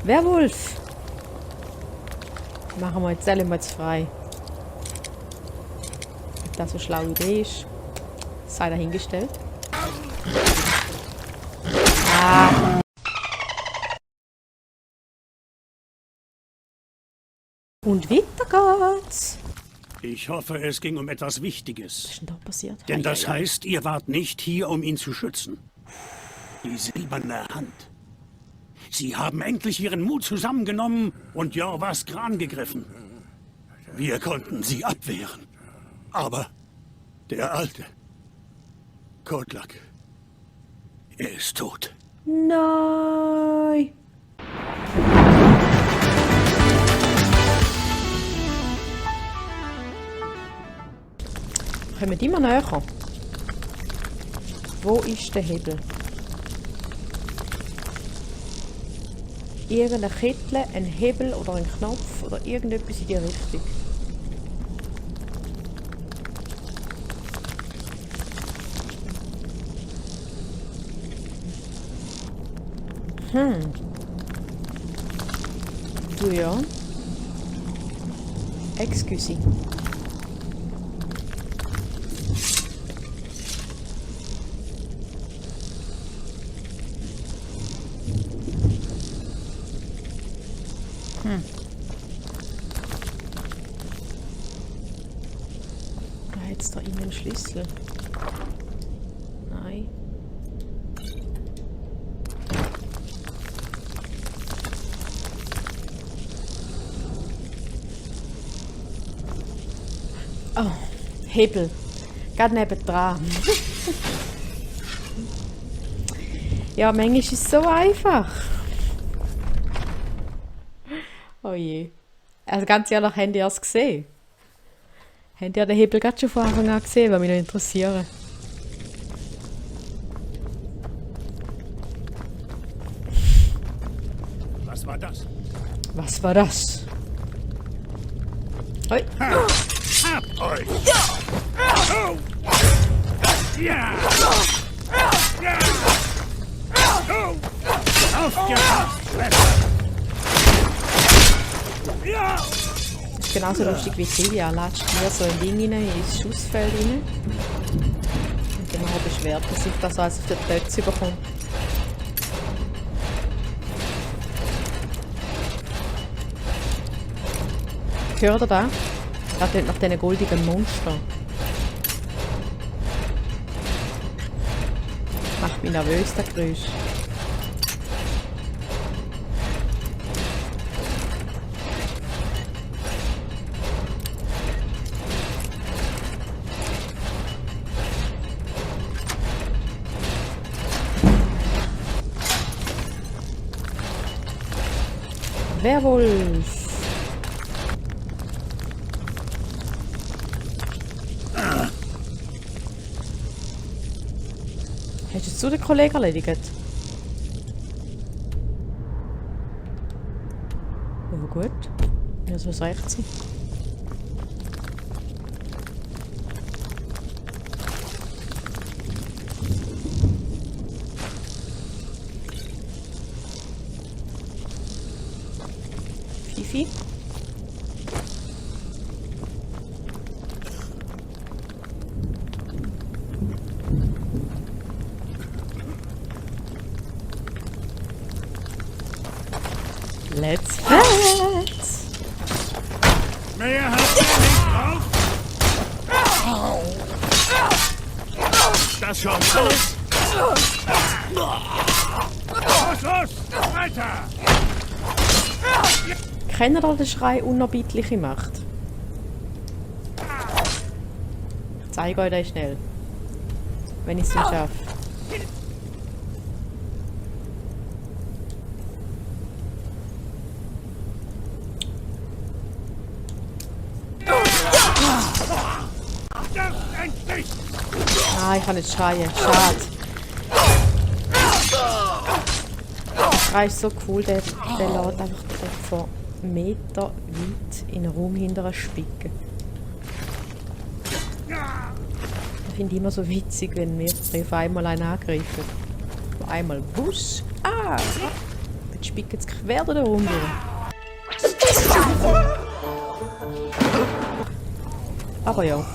Werwolf! Machen wir jetzt alle mal frei. Ob das so eine schlaue Idee ist, sei dahingestellt. Ah. Und weiter geht's. Ich hoffe, es ging um etwas Was Wichtiges. ist denn da passiert? Denn das heißt, ihr wart nicht hier, um ihn zu schützen. Die silberne Hand. Sie haben endlich ihren Mut zusammengenommen und Jorvas Kran gegriffen. Wir konnten sie abwehren. Aber der Alte, Kodlak, er ist tot. Nein! Kommen wir immer näher. Wo ist der Hebel? Irgendeine Kette, ein Hebel oder ein Knopf oder irgendetwas in die Richtung. Du ja. Excuse. Da hat's da innen einen Schlüssel. Nein. Oh, Hebel. Gerade nebendran. Ja, manchmal ist es so einfach. Oh je. Also ganz ehrlich, habt ihr es gesehen? Habt ihr den Hebel gerade schon von Anfang an gesehen? Würde mich noch interessieren. Was war das? Was war das? Oi. Habt euch! Oh. Ja! Ja! Oh. Aufgepasst, Schwester! Ja! Das ist genauso lustig wie Silvia. Latscht hier so ein Ding rein, ins Schussfeld rein. Und dann nachher beschwert er sich, dass er also auf den Plätze überkommt. Hört ihr das? Das klingt nach diesen goldigen Monstern. Macht mich nervös, das Geräusch. Werwolf! Hast du den Kollegen erledigt? Ja gut. Ja, so soll es sein. Fifi? Let's dance! Mehr habt ihr nicht drauf? Das schon alles? Los! Weiter! Kennt ihr den Schrei unerbittliche Macht? Ich zeige euch das schnell. Wenn ich es nicht schaffe. Endlich! Ah, ich kann nicht schreien. Schade. Der Schrei ist so cool, der lädt einfach von Meter weit in den Raum hinterher spicken. Ich finde immer so witzig, wenn mehrere auf einmal einen angreifen. Auf einmal wusch! Ah! Der Jetzt spicken sie quer durch den Raum durch. Aber ja.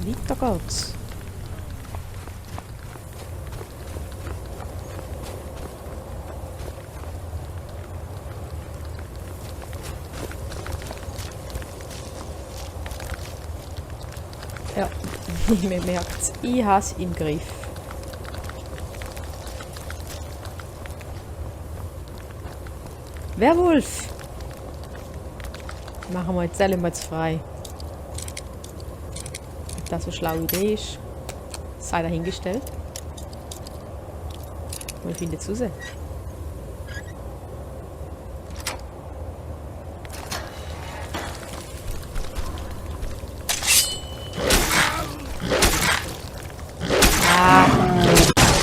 Weiter geht's. Ja, man merkt's. Ich has im Griff. Werwolf! Machen wir jetzt selber frei. Ob das so eine schlaue Idee ist, sei dahingestellt. Wir finden es raus.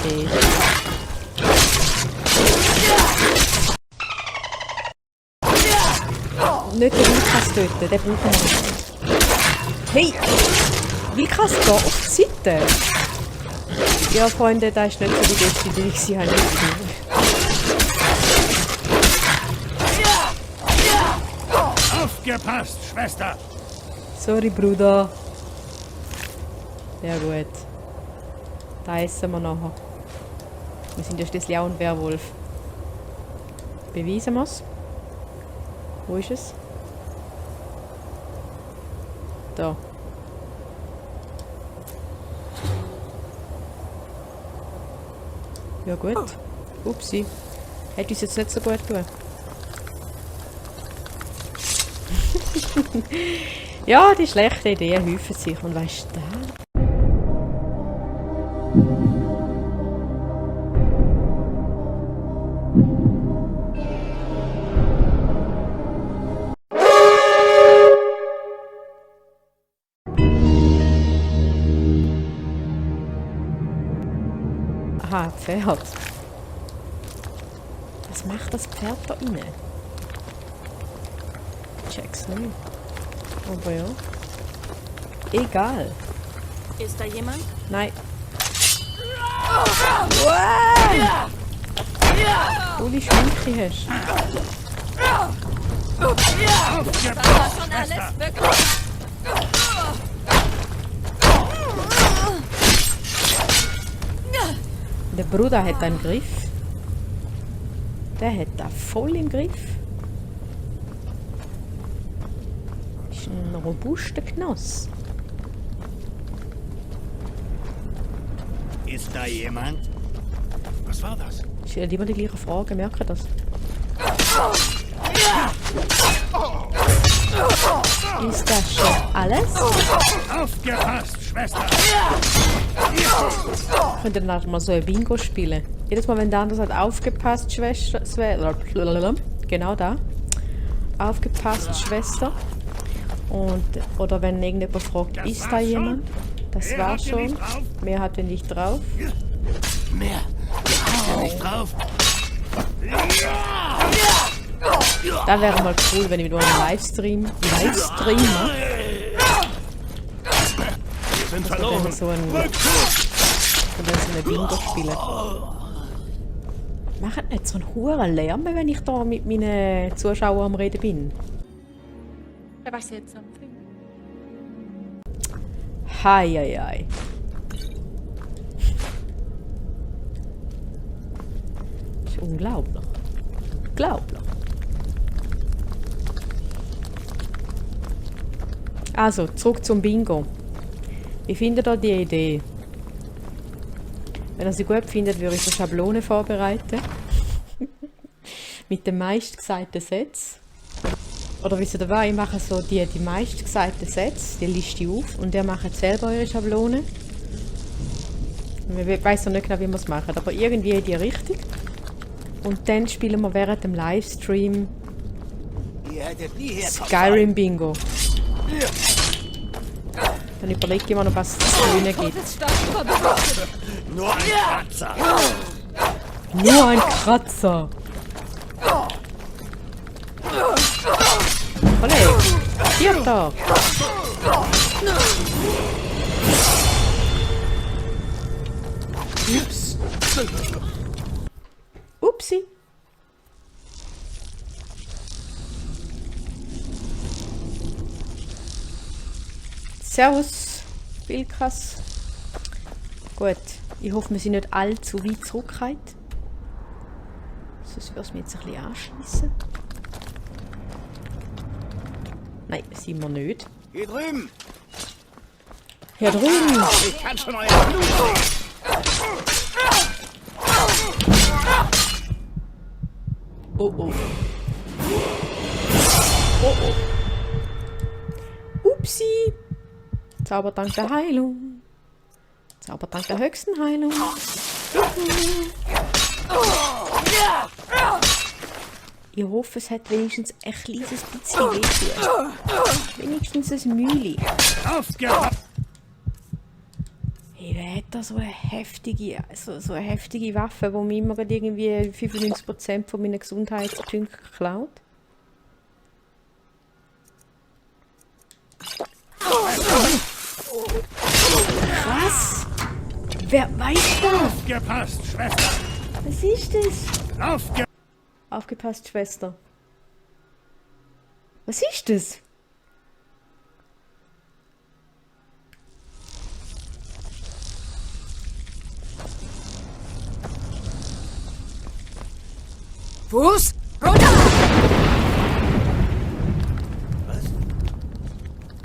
Okay. Nicht den Wilkas töten, den brauchen wir nicht. Hey! Wilkas da auf die Seite! Ja, Freunde, das ist nicht so die beste Idee, sie haben nicht Aufgepasst, Schwester! Sorry, Bruder. Ja gut. Da essen wir nachher. Wir sind ja schließlich auch ein Werwolf. Beweisen wir es. Wo ist es? Da. Ja gut. Upsi. Hätte uns jetzt nicht so gut tun. Ja, die schlechten Ideen häufen sich. Und weißt du das? Aha, Pferd. Was macht das Pferd da rein? Check's nicht. Aber ja. Egal. Ist da jemand? Nein. Wow! Uli Schminke hast. Das war schon alles, wirklich. Der Bruder hat einen Griff. Der hat da voll im Griff. Ist ein robuster Knoss. Ist da jemand? Was war das? Ich stelle immer die gleiche Frage, merke das. Ist das schon alles? Aufgepasst, Schwester! Könnt ihr dann mal so ein Bingo spielen? Jedes Mal, wenn der andere sagt, aufgepasst, Schwester. Genau da. Aufgepasst, Schwester. Und, oder wenn irgendjemand fragt, Das ist da war's jemand? Das Wer war hat hier schon. nicht drauf? Mehr hat er nicht drauf. Mehr. Ist er nicht drauf? Da wäre mal cool, wenn ich wieder einen Livestream mache. Wir sind Wenn verloren! wir so ein Bingo spielen. Macht nicht so einen hohen Lärm, wenn ich da mit meinen Zuschauern am Reden bin. Have I said something? Hei, hei, hei. Das ist unglaublich. Unglaublich. Also, zurück zum Bingo. Ich finde da die Idee. Wenn ihr sie gut findet, würde ich eine Schablone vorbereiten. Mit den meistgesagten Sätzen. Oder wisst ihr dabei, ich mache so die meistgesagten Sätze, die liste ich auf und ihr macht selber eure Schablone. Ich weiß noch nicht genau, wie wir es machen, aber irgendwie in die Richtung. Und dann spielen wir während dem Livestream Ihr hättet nie herkommen Skyrim Bingo. Dann überlege ich mir noch, was es zu gewinnen gibt. Nur ein Kratzer. Nur ein Kratzer. Kollege, hier da. Ups. Upsi. Servus, Wilkas. Gut, ich hoffe, wir sind nicht allzu weit zurückgekommen. Sonst würde es mich jetzt ein bisschen anschliessen. Nein, sind wir nicht. Hier drüben. Hier drüben. Ich kann schon euer Blut sehen. Oh oh. Oh oh. Upsi. Zaubertrank der Heilung. Zaubertrank der höchsten Heilung. Ich hoffe, es hat wenigstens ein kleines bisschen wehgetan. Wenigstens ein Mühle. Hey, wer hat da so eine heftige Waffe, wo mir immer gerade irgendwie 95% von meinen Gesundheitspunkten klaut? Was? Wer weiß das? Aufgepasst, Schwester! Was ist das? Aufgepasst! Aufgepasst, Schwester. Was ist das? Fuß runter!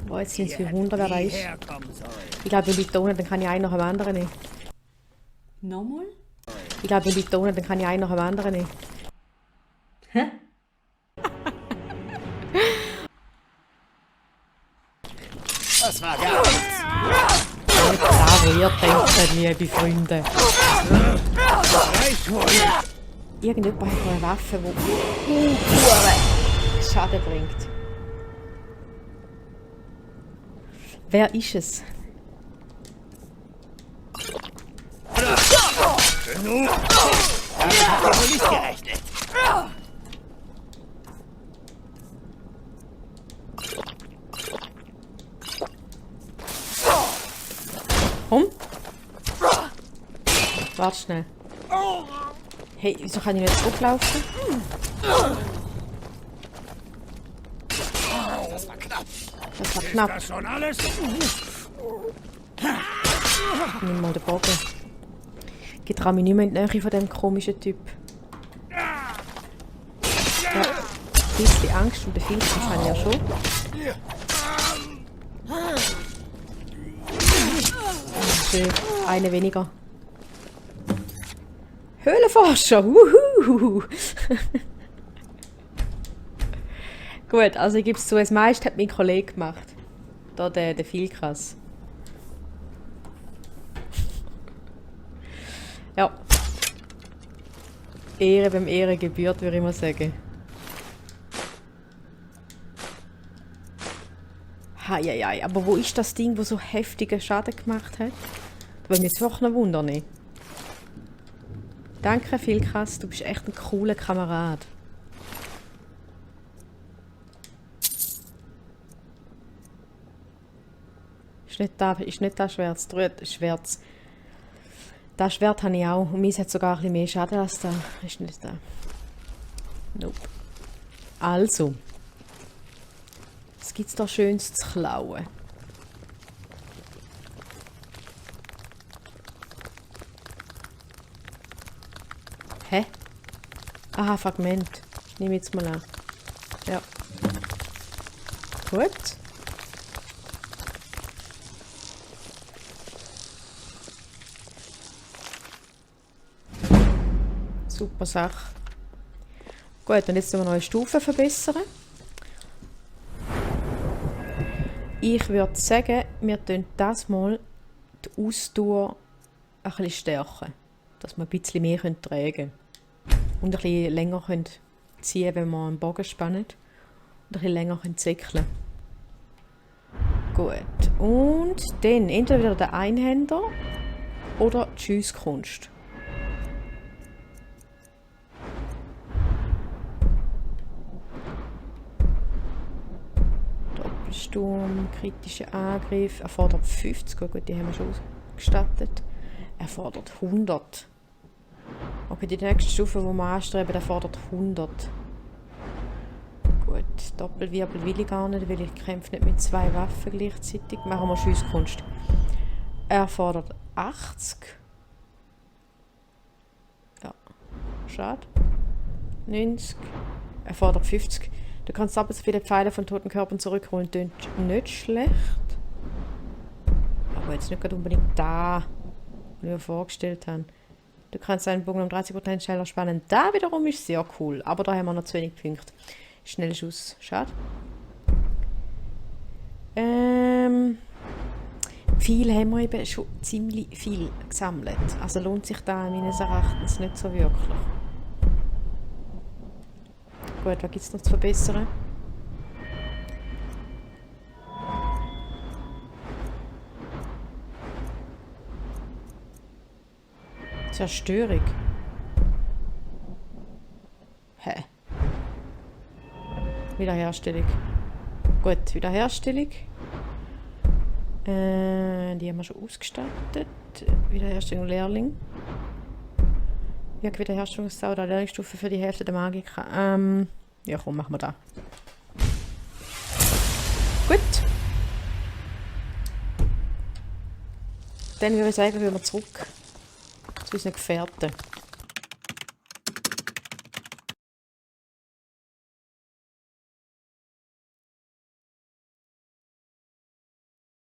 Boah, jetzt sind es wie 100, wer weiß. Herkommen soll. Ich glaube, wenn Leute da unten, dann kann ich einen nach dem anderen nehmen. Nochmal? Ich glaube, wenn Leute da unten, dann kann ich einen nach dem anderen nehmen. Hä? Das war gar nichts. Nicht klar, wo ihr denkt, liebe Freunde. Reicht wohl! Irgendjemand hat eine Waffe, die Schaden bringt. Wer ist es? Genug. Damit habt ihr wohl nicht gerechnet. Komm! Warte schnell. Hey, wieso kann ich nicht zurücklaufen? Das war knapp. Das war knapp. Das schon alles? Nimm mal den Bogen. Ich traue mich nicht mehr in die Nähe von dem komischen Typ. Ja, ein bisschen Angst um den Filz, das habe ich ja schon. Schön, eine weniger. Höhlenforscher! Wuhu! Gut, also ich gebe es zu, das meiste hat mein Kollege gemacht. Da der Filkas. Ja. Ehre beim Ehre gebührt, würde ich mal sagen. Heieiei, aber wo ist das Ding, das so heftigen Schaden gemacht hat? Das würde mich jetzt wirklich noch wundern. Danke, Filkas, du bist echt ein cooler Kamerad. Ist nicht das Schwert. Das Schwert habe ich auch. Und meins hat sogar ein bisschen mehr Schaden als das. Ist nicht da. Nope. Also. Was gibt es da Schönes zu klauen? Hä? Aha, Fragment. Ich nehme jetzt mal an. Ja. Gut. Super Sache. Gut, und jetzt müssen wir noch eine Stufe verbessern. Ich würde sagen, wir tun das mal die Ausdauer ein bisschen stärken. Dass wir ein bisschen mehr tragen können. Und ein bisschen länger ziehen können, wenn wir einen Bogen spannen. Und ein bisschen länger zickeln können. Gut. Und dann entweder wieder der Einhänder oder die Schiesskunst. Doppelsturm, kritischer Angriff, erfordert 50. Gut, die haben wir schon ausgestattet. Erfordert 100. Okay, die nächste Stufe, die wir anstreben, erfordert 100. Gut, Doppelwirbel will ich gar nicht, weil ich kämpfe nicht mit 2 Waffen gleichzeitig. Machen wir Schiesskunst. Erfordert 80. Ja, schade. 90. Erfordert 50. Du kannst aber so viele Pfeile von toten Körpern zurückholen. Das ist nicht schlecht. Aber jetzt nicht gerade unbedingt da, was ich mir vorgestellt habe. Du kannst deinen Bogen um 30% schneller spannen. Da wiederum ist sehr cool. Aber da haben wir noch zu wenig Punkte. Schnellschuss. Schade. Viel haben wir eben schon ziemlich viel gesammelt. Also lohnt sich da meines Erachtens nicht so wirklich. Gut, was gibt es noch zu verbessern? Zerstörung. Hä? Wiederherstellung. Gut, Wiederherstellung. Die haben wir schon ausgestattet. Wiederherstellung Lehrling. Ja, Wiederherstellungszahl oder Lehrlingsstufe für die Hälfte der Magiker. Ja, komm, machen wir da. Gut. Dann würde ich sagen, gehen wir zurück zu unseren Gefährten.